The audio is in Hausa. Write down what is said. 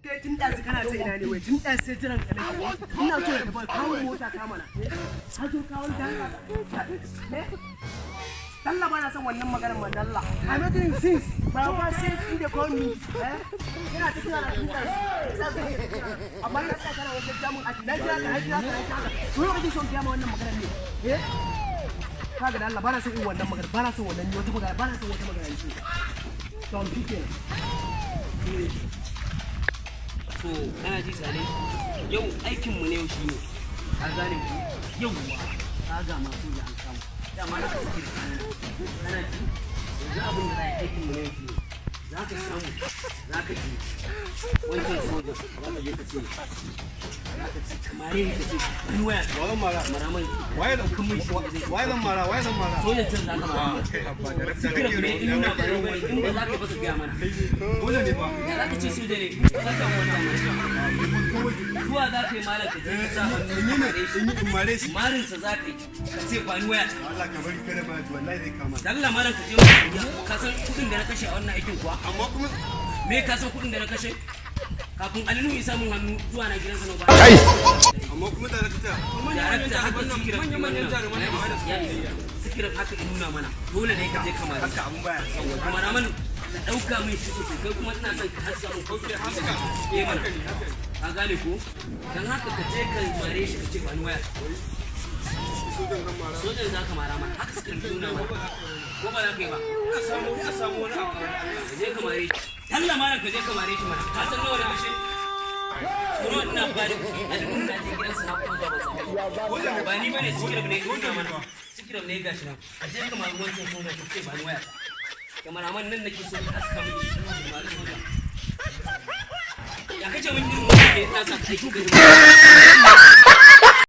Kai, tun ɗazu kana ta ina ne wai? Tun ɗazu sai jiran ka nake. Ina so ka tafi kawo mota ta mana. Ka zo kawo ta ne. Dalla, ba na son wannan maganar ma, dalla. I'm not doing since. Ba ba since in the call me. Eh? Ina ta kira na tun ɗazu. Amma ina tsaya kana wajen jamun aji. Na jira ka, na jira ka, na jira ka. To yau kake son gaya ma wannan maganar ne? Eh? Kaga, da Allah, ba na son irin wannan magana, ba na son wannan wata magana, ba na son wata magana ce. To shi kenan. To, kana ji Sale, yau aikinmu ne yau shi ne, ka gane ku? Yauwa, ka ga masu da an samu dama na suke da kana ji. Yanzu abin da za a yi, aikinmu ne yau shi ne za ka samu, za ka ji wancan sojan, za ka je ka ce, za ka ci kamare ka ce wani waya. Wayan mara. Mara mai. Waye zan waye zan mara? Waye zan mara? Sojan can za ka mara. Kai, abba, da rabta Sikirin ne in nuna ba ne, in ba za ka ba, ka gaya mana. Dole ne ba. Ya za ka ce soja ne? Za ka wata mana zuwa za ka yi, malam, ka je ka sa hannu In yi ka mare shi. In yi in mare shi. Marinsa za ka yi, ka ce ba ni waya. Allah, ka bari kada ma ji, wallahi zai kama. Dalla malam, ka je mu. Ka san kudin da na kashe a wannan aikin kuwa? Amma kuma Me, ka san kudin da na kashe kafin Alinu ya samu hannu zuwa na gidansa na ba? Amma kuma da ta Darakta, haka sikirin manyan manyan jaruman da ya isa sikirin haka in nuna mana, dole ne ka je kamar haka abun baya. Yawwa, kuma na man ka dauka min shi sosai. Kai kuma ina son ka haska min ko haska eh mana, ka gane ko? Dan haka ka je ka mare shi, ka ce ba ni waya. Sojan zan mara. Sojan za ka mara mana, haka sikirin nuna mana, ko ba za ka yi ba? A samu wani abu. Ka je ka mare shi. Talla malam, ka je ka mare shi mana. Ka san nawa na kashe? Tsoro ina ba da kuɗi. Alinu na je gidansa na kuma zuwa ban same shi ba. Ni bane, sikirin ne nuna mana, sikirin ne gashi nan. Ka je ka mari wancan sojan, ka ce ba ni waya. Cameraman nan nake so ka haska min shi, ka mari sojan. Ya kace mun irin wannan ne? Ina sa aiki ka.